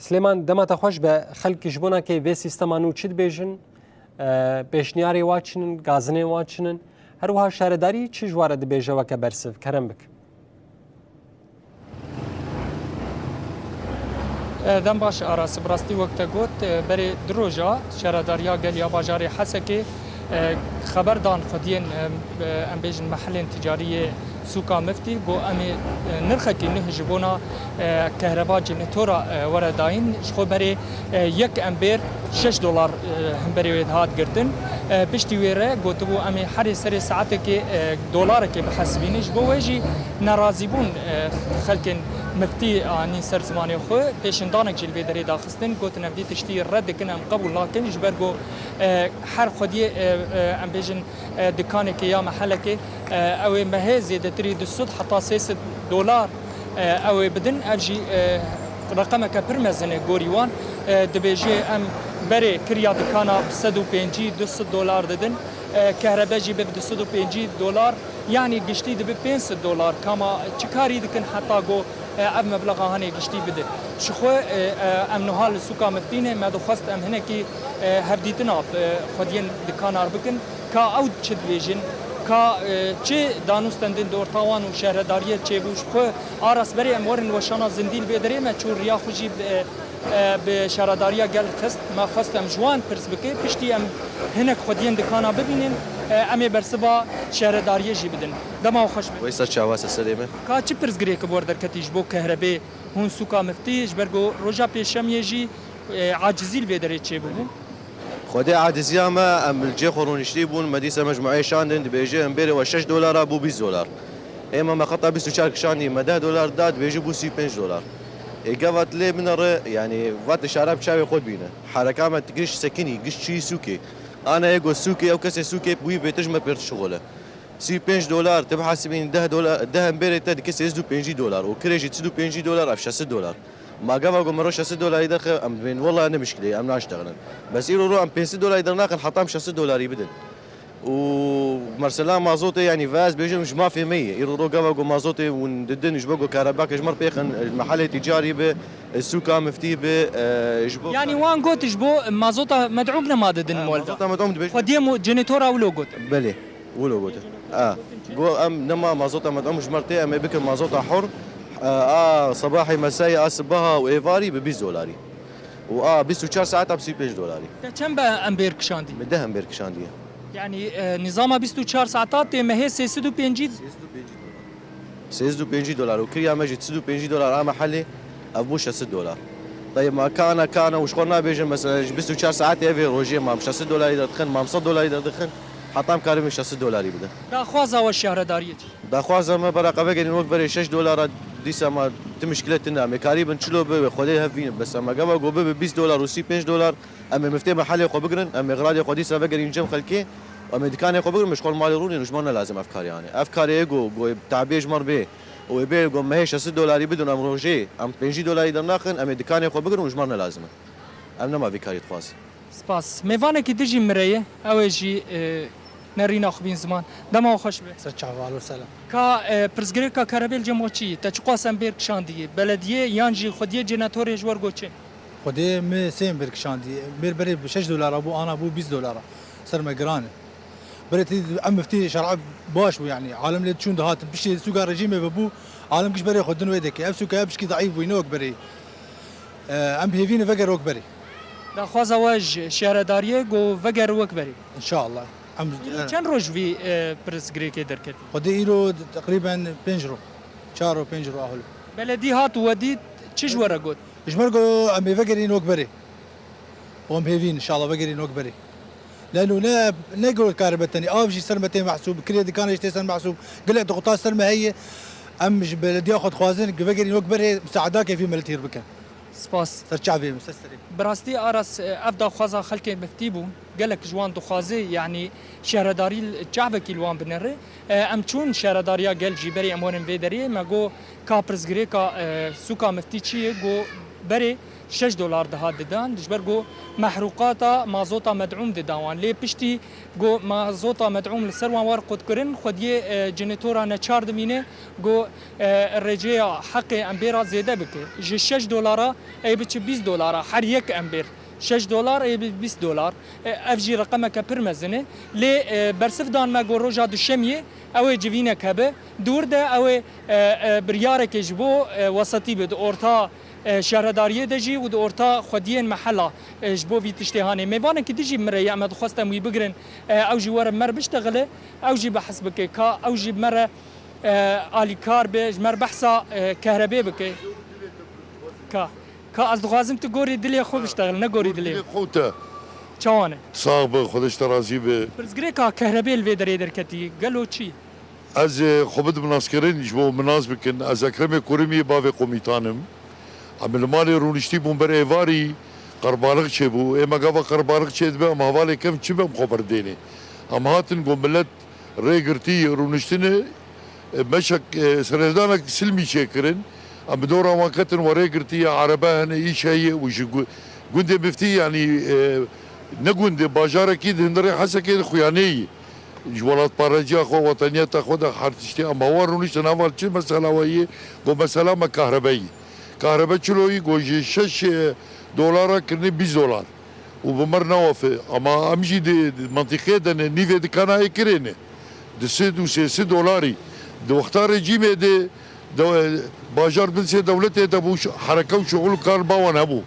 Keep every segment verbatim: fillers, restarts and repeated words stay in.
Silêman, dema te xweş be, xelk ji bona kê vê sîstema nû çi dibêjin? E, pêşniyarê wa çi nin, gazinên wa çi nin? Her wiha şaredarî çi ji wa re dibêje weke bersiv? Kerem bik. E, dem baş Aras, bi rastî wek te got, e, berê du roja şaredariya gel ya bajarê Hesekê, e, xeber dan xwediyên, e, e, em bêjin mehelên ticarî yê Sûka Miftî, got em ê, e, nirxekî nuh ji bona, e, kehreba cînîtora, e, were dayîn, ji xwe berê, e, yek embêr şeş dolar, e, hemberê wê dihat girtin. E, piştî wê re gotibû, em ê herê serê saetekê, e, dolarekê bihesibînin. Ji bo wê jî nerazîbûn, e, xelkên Miftî anîn ser zimanê xwe. Pêşindanek jî li vê derê daxistin, gotin, em vî tiştî red dikin, em qebûl nakin, ji ber ku, e, her xwediyê, e, e, em bêjin, e, dikanekê ya mehelekê, e, ew ê mehê zêdetirî du sed heta sê sed dolar, e, ew ê bidin. Ev jî, e, reqemeke pir mezin e gorî wan. E, dibêje, em berê kiriya dikana bi sed û pêncî, du sed dolar didin. E, kehrebe jî bi du sed û pêncî dolar, yanî giştî dibe pênc sed dolar. Kama çi karî dikin heta ku, e, ev meblexa hanê giştî bide? Ji xwe, e, e, em niha li Sûka Miftî ne, me dixwest em hinekî, e, hevdîtina, e, xwediyên dikanar bikin. Ka ew çi dibêjin, ka, e, çi danûstendên di orta wan û şehredariyê çêbû, ji xwe Aras berê em werin weşana zindî li vê derê me çû riya xwe jî, e, e, bi şaredariya gel xist. Me xwest em ji wan pirs bike, piştî em hinek xwediyên dikana bibînin, e, em ê bersiva şehredariyê jî bidin. Dema we xweş be. Wey ser çava, ser serê me. Ka çi pirsgirêk bi we derketî ji bo kehrebê hûn Sûka Miftî, ji ber ku roja pêşemiyê jî, e, acizî li vê derê çêbûbû? Xwedê aciziya me, em li cê xwe rûniştî bûn, me dîsa mecmueyê şandin, dibêje em bêrê we şeş dolara bû bîst dolar. Êma me xeta bîst û çar kişandî, me deh dolar da, dibêje bû sî û pênc dolar. Ê gava tu lê binere, yanî va tu şara bi çavê xwe bîne. Hereka me tu giş sekinî, giş çûyî sûkê. Ana yê got sûkê, ew kesê sûkê bûyî bêtir ji me pêr dişixule. Sî û pênc dolar, tu bihesibînî deh dolar, deh em bêrê te dike sêzdî û pêncî dolar û kirê jî sî û pêncî dolar, ev şeş sed dolar. Ma gava ku mero şeş sed dolarî derxe, em dibên, wela ne mişkilê, em naştexilin. Bes îro ro em pênc sed dolarî dernaxin, heta em şeş sed dolarî bidin. Û mesela mazotê, yanî ve ez bêjim ji mafê me ye. Îro ro gava ku mazotê hûn didin, ji bo ku karebake ji me re pêxin, mehelê tîcarî bi, sûka miftî bi, e, ji bo Yanî wan got ji bo mazota med'ûm nema didin Ha, molda. Mazota med'ûm dibêjin. Xwediyê mo-, cînîtora wilo got. Belê. Wilo gotin. A, go em nema mazota med'ûm ji me re tê, em ê bikin mazota hur. A, a sebahî, mesayî, a sibaha û êvarî bi bîst dolarî. Û a bîst û çar saeta bi sî û pênc dolarî. Te çend be em bêr kişandî? Bi deh em bêr kişandiye. Yanî, e, nîzama bîst û çar saeta tê mehê sê sed û pêncî. Sêzdî û pêncî dolar. Sêzdî û pêncî dolar û kiriya me jî sî û pêncî dolar a mehelê, ev bû şeş sed dolar. Dayê ma kana kana û ji xwe nabêjin, mesela ji bîst û çar saetê evê rojê mam şeş sed dolarî derdixin, mam sed dolarî derdixin, heta em karibin şeş sed dolarî bidin. Daxwaza we şehredariyê çi? Daxwaza me beraqa vegerîn wek berê şeş dolara dîsa ma ti mişkile tune. Em ê karîbin çilo bi wê xwedê hev bînin. Bes em gava go bibe bîst dolar û sî pênc dolar, em ê miftê mehelê xwe bigirin, em ê xiradê xwe dîsa vegerîn cem xelkê, em ê dikanê xwe bigirin, ji xwe malê rûnên û ji me ne lazim ev karê anê. Ev karê go, go tabê ji me bê û ê bê go mehê şeş sed dolarî bidin, em rojê, em pêncî dolarî dernaxin, em ê dikanê xwe bigirin û ji me ne lazim in. Em nema vî karî dixwazin. Spas. Mêvanekî dijî min re ye, ew ê jî, e, nerîna xwe bîn ziman. Dema we xweş be. Ser çava, alo selam. Ka, e, pirsgirêka kerebê li cem we çi ye? Te çiqas em bêr kişandiyê? Belediyê yan jî xwediyê cênetorê ji we re got çi? Xwedê me sê em bêr kişandiyê. Bêr berê bi şeş dolara bû, ana bû bîst dolara. Ser me giran e. Berê tê em miftî şer'a baş bû, yanî alem lê diçûn dihatin. Piştî sûka rejîmê vebû, alem giş berê xwe din wê deke. Ev sûka ev pişkî zeîf bûyî, ne wek berê. E, em hêvî ne veger wek berê. Daxwaza we ji şehredariyê go veger wek berê. Înşallah. Em Îro çend roj vî, e, pirsgirêkê derketî? Xwedê îro teqrîben pênc ro. Çar ro, pênc ro ahul. Beledî hat û we dît, çi ji we re got? Ji me re got, em ê vegerîn wek berê. Û em hêvîn, înşallah vegerîn wek berê. Leno ne, ne got karibe tenê. Av jî ser me tê mehsûb, kirê dikanê jî tê ser mehsûb. Gelek dixweta ser me heye. Em ji belediya xwe dixwazin, vegerîn wek berê, misaedakê vî miletî re bikin. Spas. Ser çavê min, ser serê min. Bi rastî Aras, e, ev daxwaza xelkê miftî bû. Gelek ji wan dixwaze, yanî şehredarî li çavekî li wan binere. E, em çûn şehredariya gel jî berê em werin vê derê. Me got ka pirsgirêka, e, sûka miftî çi ye? Got berê Şeş dolar dihat didan, ji ber ku mehrûqata mazota med'ûm dida wan. Lê piştî ku mazota med'ûm li ser wan war qutkirin, xwediyê, e, cinêtora neçar dimîne ku, e, rêceya heqê embêra zêde bike. Ji şeş dolara ê biçe bîst dolara, her yek embêr. Şeş dolar ê bi bîst dolar. E, ev jî reqemeke pir mezin e. Lê, e, bersiv dan me ku roja duşemiyê ew ê civînek hebe. Di wir de ew ê, e, e, biryarekê ji bo, e, wesatî be. Di orta e, şehredariyê de jî û di orta xwediyên mehela, e, ji bo vî tiştê hanê. Mêvanekî dijî min re ye, em dixwest em wî bigirin, e, ew jî were me re biştexile, ew jî behs bike, ka ew jî me re, e, alîkar be, ji me re behsa, e, kehrebê bike. Ka, ka ez dixwazim tu gorî dilê xwe biştexil, ne gorî dilê. Dilê xwe te. Çawan e? Sax be, Xwedê ji te razî be. Pirsgirêka kehrebê li vê derê derketî, gelo çi? Ez, e, xwe bidim naskirin, ji bo min nas bikin. Ez Ekremê Kurimî, bavê Komîtan im. Em li malê rûniştî bûn ber êvarî, qerbalix çêbû. Ê me gava qerbalix çêdibe, em hevalê kevn çi be em xwe berdênê. Em hatin got millet rê girtî rûniştine, e, meşek, e, serhildanek silmî çêkirin. Em bi dora wan ketin, we rê girtiye, erebe hene, îş heye û ji gu-, gundê Miftî, yanî, e, ne gundê, bajarekî di hundirê Hesekê de xuyanê ye. Ji welatparêziya xwe, weteniyeta xwe de her tiştê. Em hewa rûniştin heval çi mesela we yê? Got mesela me kahrebe yî. Kahrebe çilo yî? Got ji şeş, e, dolara kirine bîst dolar. Û bi mir newafe. Ama em jî di, di mentiqê de ne, nîvê dikana ê kirê ne. Di sed û sê sed dolarî. Di wexta rejîmê de, de, bajar bin sê dewletê de bû, ş-, hereke û şuxul û kar ba wan hebû.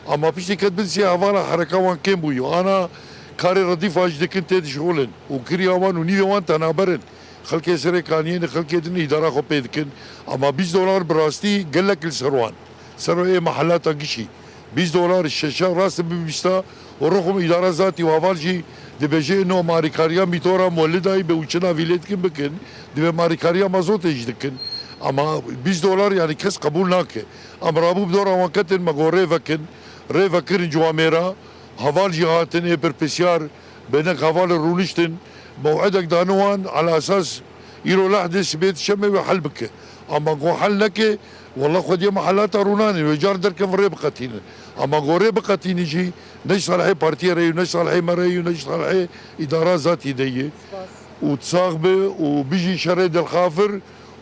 Ama piştî ket bin sê hevala hereka wan kêm bû. Yo ana karê redîfa jî dikin tê dişixulin. Û kiriya wan û nîvê wan tenaber in. Xelkê serê kaniyê ne, xelkê din îdara xwe pê dikin. Ama bîst dolar bi rastî gelek li ser wan. Ser ê mehellata gişî. Bîst dolar şeşa rast bi bîsta û rixum îdara zatî û heval jî dibêje ino marîkariya mîtora muwellidayî be û çi navî lê dikin bikin, divê marîkariya mazotê jî dikin. Ama bîst dolar, yanî kes qebûl nake. Em rabû bi dora wan ketin, me got rê vekin, rê vekirin ciwamêra, heval jî hatin ê berpirsiyar, bênek hevalê rûniştin, mew'idek dane wan, ala esas îro leh de sibê dişemê wê hel bike. Ama got hel neke, wela xwediyê mehellata rûnanê, wê car derkevin rê biqetînin. Ama got rê biqetînin jî, ne ji salihê partiyê re ye, ne ji salihê me re ye, ne ji salihê îdara zatî de ye. Spas. Û sax be û bijî şerê Dilxafir.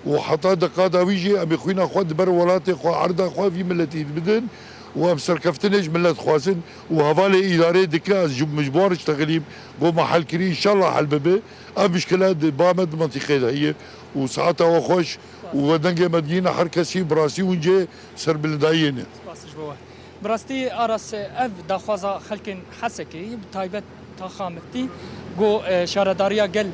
Û heta deqa dawî jî em ê xwîna xwe di ber welatê xwe, erda xwe vî miletî bidin û em serkeftinê ji milet xwazin û hevalê îdarê dike, ez ji, ji bo wan re diştexilîm, got me hel kirî, înşallah hel bibe. Ev muşkile di ba me di mintîqê de heye û saeta we xweş û we dengê me digihîne her kesî, bi rastî hûn cê serbilindayiyê ne. Spas ji bo we. Bi rastî Aras, ev daxwaza xelkên Hesekê ye, bi taybet taxa Miftî, ku, e, şaredariya gel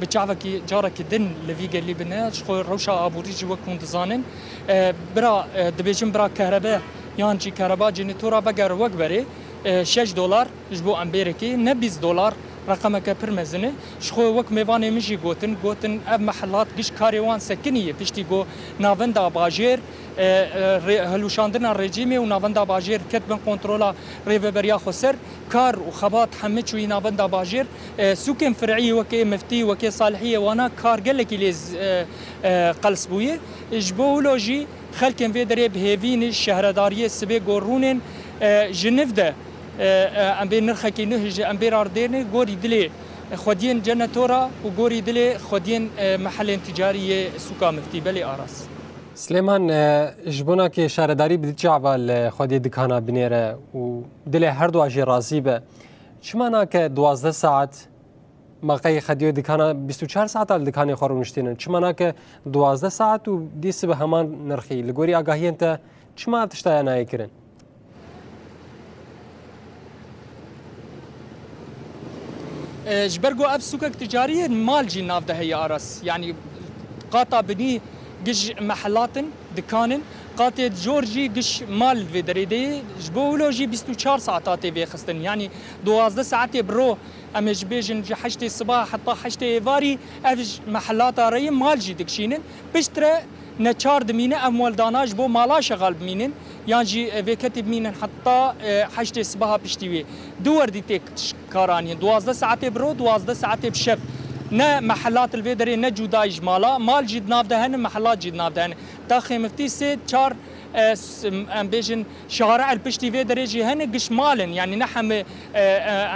bi çavekî carekî din li vî gelî bine, ji xwe rewşa aborî jî wek hûn dizanin. E, bira, e, dibêjin bira kehrebe yan jî kehreba cinîtora vegere wek berê, e, şeş dolar ji bo emberekê, ne bîst dolar, reqemeke pir mezin e. Ji xwe wek mêvanê min jî gotin, gotin ev mehelat giş karê wan sekinî ye, piştî ku navenda bajêr, e, e, rê-, hilweşandina rejîmê û navenda bajêr ket bin kontrola Rêveberiya Xweser, kar û xebat hemî çûyî navenda bajêr. E, sûkên fir'î wekê Miftî, wekê Salihiyê wana kar gelekî lê z-, e, e, qels bûye. Ji bo wilo jî xelkên vê derê bi hêvî ne, şehredariyê sibê gorûnên, e, ji niv de, e, e, em bê nirxekî nuh ji em bê rardêne, gorî dilê xwediyên cenetora û gorî dilê xwediyên, e, mehelên ticarî yê sûka Miftî. Belê Aras. Silêman, e, ji bona ke şaredarî bi çi ava li xwediyê dikana binêre û dilê her dua jê razî be, çima nake duwazdeh saet, ma qey xwediyê dikana bîst û çar saeta li dikanê xwe rûniştînin? Çima nake duwazdeh saet û dî sibe heman nirxî? Li gorî agahiyên te çima ev tişta ya nayê kirin? E, ji ber ku ev sûkek ticarî ye, mal jî nav de heye Aras. Yanî qata binî giş mehelat in, dikan in, qatê jor jî giş mal vê derê de ye. Ji bo wilo jî bîst û çar saeta tê vêxistin. Yanî duwazdeh saetê bi ro, em ê ji bêjin ji heştê sibaha heta heştê êvarî ev ji mehelata re ye, mal jî dikişînin. Piştre neçar dimîne ev moldana ji bo mala şexal bimînin, yan jî, e, vê ketî bimînin heta, e, heştê sibaha piştî wê. Du werdî têk tişkaranîn. Duwazdeh saetê bi ro, duwazdeh saetê bi şev. Ne mehelat li vê derê ne cudayî ji mala. Mal jî di nav de hene, mehelat jî di nav de hene. Taxê Miftî sê, çar, E, s-, em bêjin, şare el piştî vê derê jî hene, giş mal in, yanî ne hemî, e, e,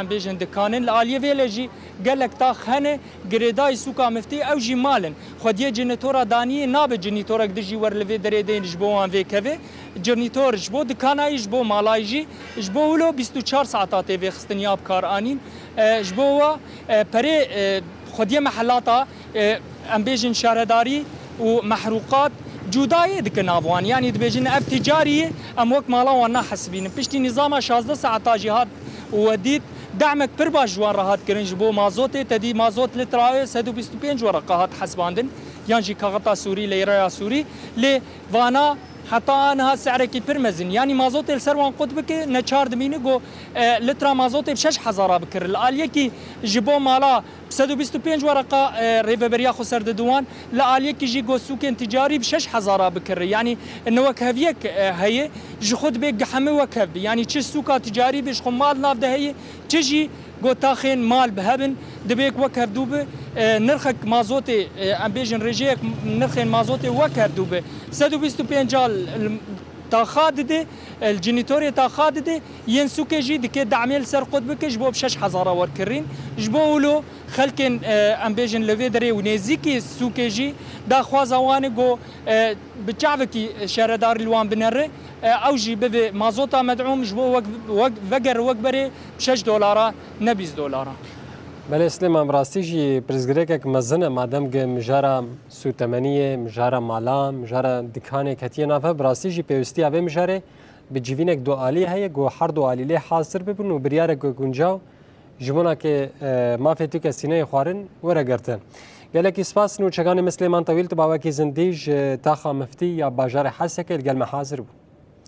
em bêjin, dikan in. Li aliyê vê le jî gelek tax hene, girêdayî sûka Miftî, ew jî mal in. Xwediyê cinîtora daniyê nabe cinîtorek dijî wer li vê derê dê ji bo wan vê kevê. Cinîtor ji bo dikana yî, ji bo mala yî jî, ji bo wilo bîst û çar saeta tê vêxistin ya bi kar anîn. E, ji bo wa, e, perê, e, xwediyê mehelata, e, em bêjin şaredarî û mehrûqat cudayê dike nav wan. Yanî dibêjin ev ticarî ye, em wek mala wan nahesibînin. Piştî nîzama şazdeh saeta jî hat û we dît, demek pir baş ji wan re hat kirin ji bo mazotê. Te dî mazot litrayê sed û bîst û pênc wereqa hat hesibandin. Yan jî kaxita Sûrî, leyreya Sûrî. Lê vana heta aniha se'rekî pir mezin. Yanî mazotê li ser wan qut bike, neçar dimîne ku, e, litra mazotê bi şeş hezara bikir. Li aliyekî ji bo mala bi sed û bîst û pênc wereqa, e, rêveberiya xweser dide wan, li aliyekî jî ku sûkên ticarî bi şeş hezara bikir. Yanî ne wekheviyek, e, heye, ji xwe dibê hemî wekhev bi. Yanî çi sûka ticarî bi ji xwe mal nav de heye, çi jî ku taxên mal bi hebin, dibê ku wekhev dû bi, e, nirxek mazotê, e, em bêjin rêjeyek nirxên mazotê wekhev dû bi sed û bîst û pênc al, taxa dide, e, li cinîtorê taxa dide, yên sûkê jî dike demê li ser qut bike ji bo bi şeş hezara werkirîn. Ji bo wilo xelkên, e, em bêjin li vê derê û nêzîkî sûkê jî daxwaza wan e ku, e, bi çavekî şaredarî li wan binere, e, ew jî bibe mazota med'ûm ji bo wek, wek, vegere wek berê bi şeş dolara, ne bîst dolara. Belê Silêman, bi rastî jî pirsgirêkek mezin e, madem ku mijara sûtemeniyê, mijara malan, mijara dikanê ketiye nav hev, bi rastî jî pêwistiya vê mijarê bi civînek dualî heye ku her du alî lê hazir bibin û biryarek ku guncaw ji bona ku, e, mafê tûke sîneyê xwarin were girtin. Gelekî spas, nûçeganê me Silêman Tewîl, tu bawekî zindî ji taxa Miftî ya bajarê Hesekê li gel me hazir bû.